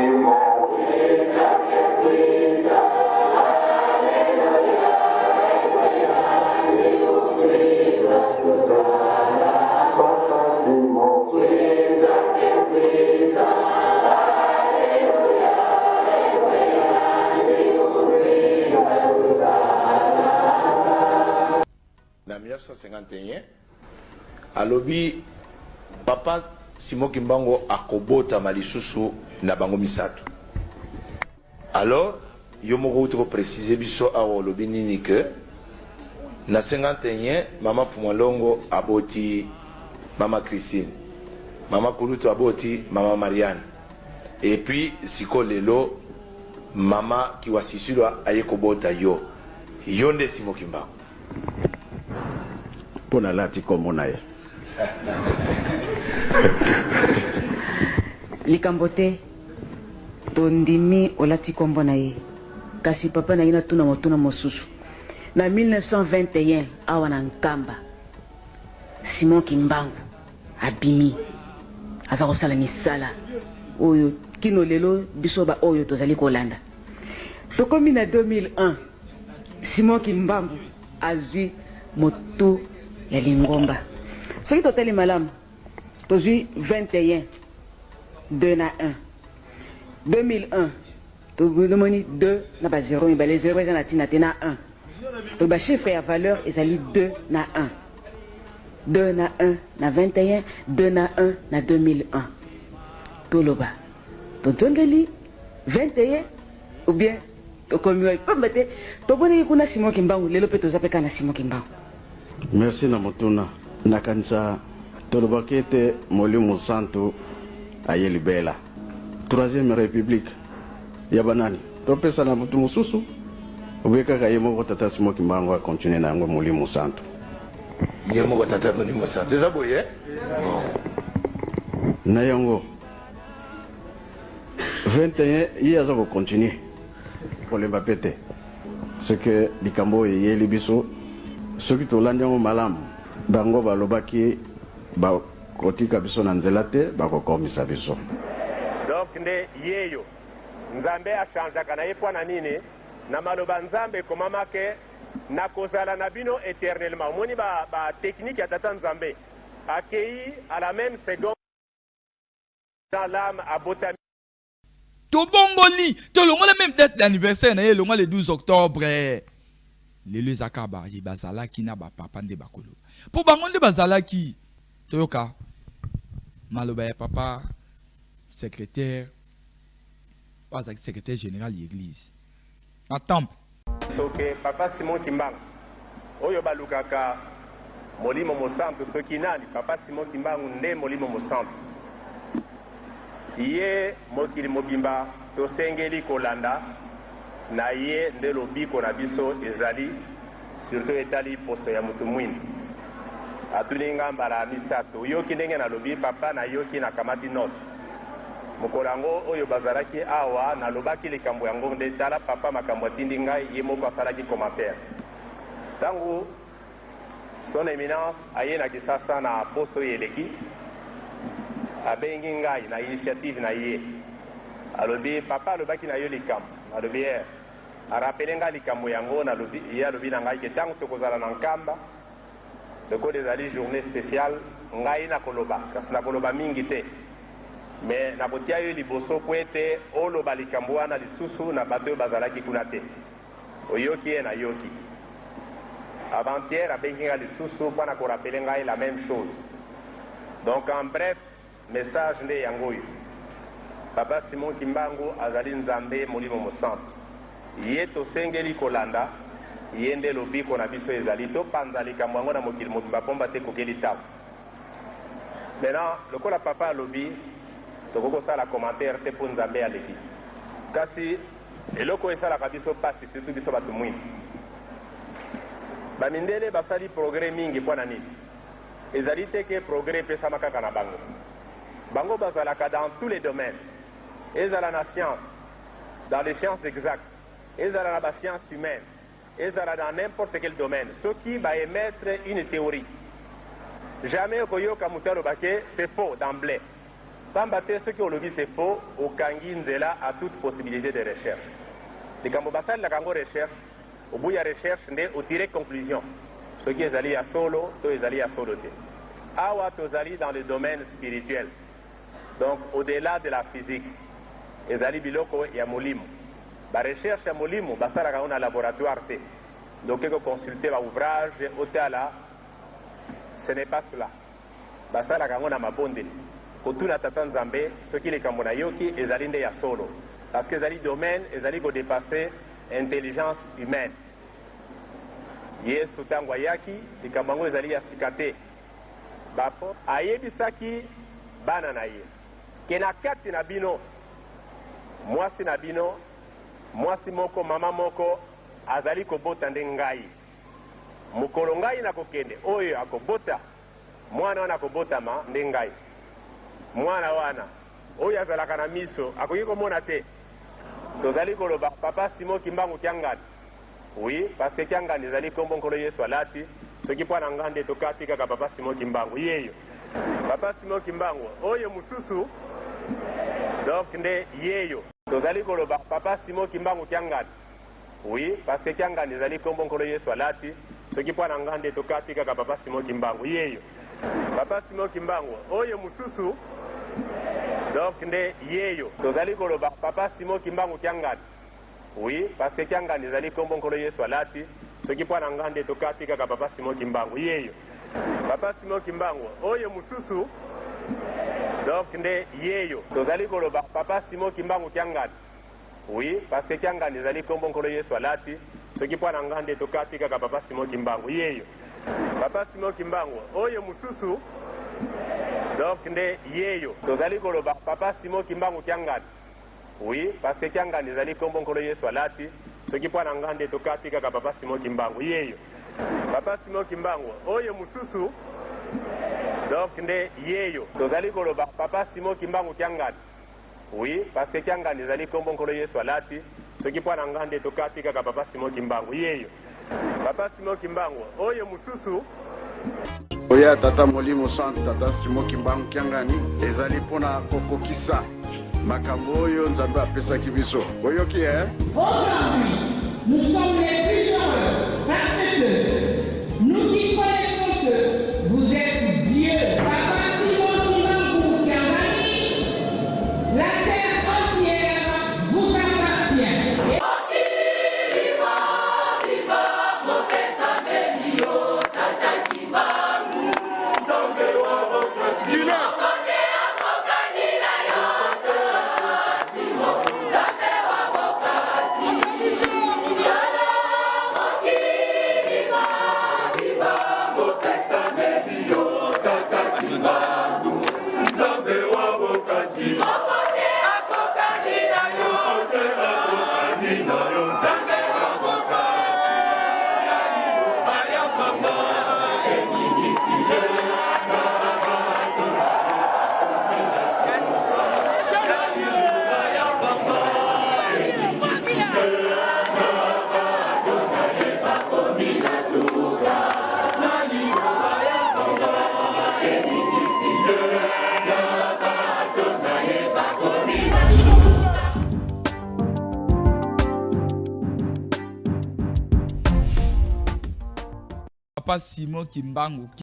Simon. Papa Simon. Na 1951, alobi Papa Simon Kimbangu akobotama lisusu na bango misato. Alors, yo moko outi ko preciser biso awa olobi nini que na 51 mama Fumua Longo aboti mama Christine, mama Kulutu aboti mama Marianne et puis sikoyo lelo mama Kiwasisilwa aye kobota yo. Yo nde Simon Kimbangu. Mpo nalati nkombo na ye. Likambo te, tondimi olati kombo na ye. Kasi papa nalingi natuna motuna mosusu. Na 1921 awa na Nkamba, Simon Kimbangu abimi aza kosala misala oyo kino lelo biso ba oyo tozali kolanda. Tokomi na 2001, Simon Kimbangu azwi motu ya lingomba. Soki totali malamu, tozwi 21, 2 na 1. 2001, tomoni 2 na ba 0 mibale, 0 eza na ntina te na 1. Donc ba chiffres ya valeur ezali 2 na 1. 2 na 1 na 21, 2 na 1 na 2001. Toloba, tozongeli 21 ou bien tokomi wapi? Pamba te tomonaki kuna Simon Kimbangu, lelo pe toza pe kaka na Simon Kimbangu. Merci na motuna. Nakanisa tolobaki ete Molimo Santu aye libela. Troisième Republique ya banani? Topesa na moto mosusu ou bien kaka ye moko Tata Simon Kimbangu a continuer na yango Molimo Santu? Ye moko Tata Molimo Santu. Eza boye eh? Na yango 21 ye aza ko continuer kolemba pe te. Ce que likambo oyo eyeli biso soki tolandi yango malamu bango balobaki ba kotika biso na nzela te bakokomisa biso. Donc nde yeyo. Nzambe a changeaka na ye pwana nini? Na maloba Nzambe ekomama ke nakozala na bino eternellement. Omoni ba ba technique ya tata Nzambe. Akeyi à la meme seconde l'ame abotami. Tobongoli, tolongola meme date d'anniversaire na ye elongwa le 12 octobre. Lelo eza kaka baye bazalaki na ba papa nde bakoloba. Po bango nde bazalaki. Toyoka maloba ya papa secretaire oyo azalaki secretaire general ya eglise na temple. Soki papa Simon Kimbangu oyo balukaka molimo mosantu soki nani papa Simon Kimbangu nde molimo mosantu ye mokili mobimba tosengeli kolanda na ye nde lobiko na biso ezali surtout etali poso ya mutu mwindu atuni nga mbala misato oyoki ndenge nalobi papa nayoki nakamati note Mokolo yango oyo bazalaki awa, nalobaki likambo yango nde tala papa makambo atindi ngai, ye moko asalaki commentaire. Tango Son Eminence aye na Kisasa na poso oyo eleki, abengi ngai na initiative na ye. Alobi, papa alobaki na yo likambo. Nalobi, eh. A rappeler ngai likambo yango, nalobi, ye alobi na ngai ke tango tokozala na Nkamba, Lokola ezali journee speciale, ngai nakoloba, kasi nakoloba mingi te. Mais nakotia yo liboso mpo ete oloba likambo wana lisusu na bato oyo bazalaki kuna te. Oyoki ye? Nayoki. Avant-hier, abengi ngai lisusu mpo na ko rappeler ngai la meme chose. Donc en bref, Message nde yango oyo. Papa Simon Kimbangu azali Nzambe Molimo Mosantu. Ye tosengeli kolanda, ye nde lobiko na biso ezali. Topanza likambo yango na mokili mobimba pomba te ekokeli tango. Maintenant, lokola papa alobi, tokoki kosala commentaire te po Nzambe aleki. Kasi eloko oyo esalaka biso pasi surtout biso batu mwindu. Ba mindele basali progrès mingi pona nini? Ezali te ke progrès epesama kaka na bango. Bango bazalaka dans tous les domaines, ezala na science, dans les sciences exactes, ezala na ba sciences humaines, ezala dans n'importe quel domaine, soki ba emettre une theorie, jamais okoyoka moto aloba ke c'est faux d'emblee. Pamba te soki olobi c'est faux, okangi nzela à toute possibilite de recherche. Likambo basalelaka yango recherche, au bout ya recherche nde o tirer conclusion soki ezali ya solo to ezali ya solo te. Awa tozali dans le domaine spirituel, donc au delà de la physique, ezali biloko ya molimo. Ba recherches ya molimo basalaka yango na laboratoire te. Donc oke ko consulter ba ouvrages otala, ce n'est pas cela. Basalaka yango na mabondeli, kotuna Tata Nzambe soki likambo nayoki ezali nde ya solo, parce que ezali domaine ezali ko depasser intelligence humaine. Yesu tango ayaki, likambo yango ezali ya sika te. Ba ayebisaki bana na ye ke na kati na bino, mwasi na bino, mwasi moko, mama moko azali kobota nde ngai. Mokolo ngai nakokende, oyo akobota, mwana wana akobotama nde ngai. Mwana wana, oyo azalaka na miso, akoki komona te? Tozali koloba Papa Simon Kimbangu Kiangani. Oui, parce que Kiangani ezali kombo Nkolo Yesu alati. Soki mpo na ngai nde tokati kaka Papa Simon Kimbangu. Yeyo. Papa Simon Kimbangu, oyo mosusu, donc nde yeyo. Tozali koloba Papa Simon Kimbangu Kiangani. Oui, parce que Kiangani ezali kombo Nkolo Yesu alati. Soki mpo na ngai nde tokati kaka Papa Simon Kimbangu. Yeyo. Papa Simon Kimbangu, oyo mosusu, donc nde yeyo. Tozali koloba Papa Simon Kimbangu Kiangani. Oui, parce que Kiangani ezali kombo Nkolo Yesu alati. Soki mpo na ngai nde tokati kaka Papa Simon Kimbangu. Yeyo. Papa Simon Kimbangu, oyo mosusu, donc nde yeyo. Tozali koloba Papa Simon Kimbangu Kiangani. Oui, parce que Kiangani ezali kombo Nkolo Yesu alati. Soki mpo na ngai nde tokati kaka Papa Simon Kimbangu. Yeyo. Papa Simon Kimbangu, oyo mosusu, donc nde yeyo. Tozali koloba Papa Simon Kimbangu Kiangani. Oui, parce que Kiangani ezali kombo Nkolo Yesu alati. Soki mpo na ngai nde tokati kaka Papa Simon Kimbangu. Yeyo. Papa Simon Kimbangu, oyo mosusu, donc nde yeyo. Tozali koloba Papa Simon Kimbangu Kiangani. Oui, parce que Kiangani ezali kombo Nkolo Yesu alati. Soki mpo na ngai nde tokati kaka Papa Simon Kimbangu. Yeyo. Papa Simon Kimbangu, oyo mosusu. Oya Tata Molimo Santu, Tata Simon Kimbangu Kiangani, ezali mpo na kokokisa makambo oyo Nzambe apesaki biso. Boyoki eh? Aujourd'hui, nous sommes les plus heureux parce que nous qui connaissons que vous êtes Dieu. Papa Simon Kimbangu Kiangani, la terre entière vous appartient. Papa Simon Kimbangu.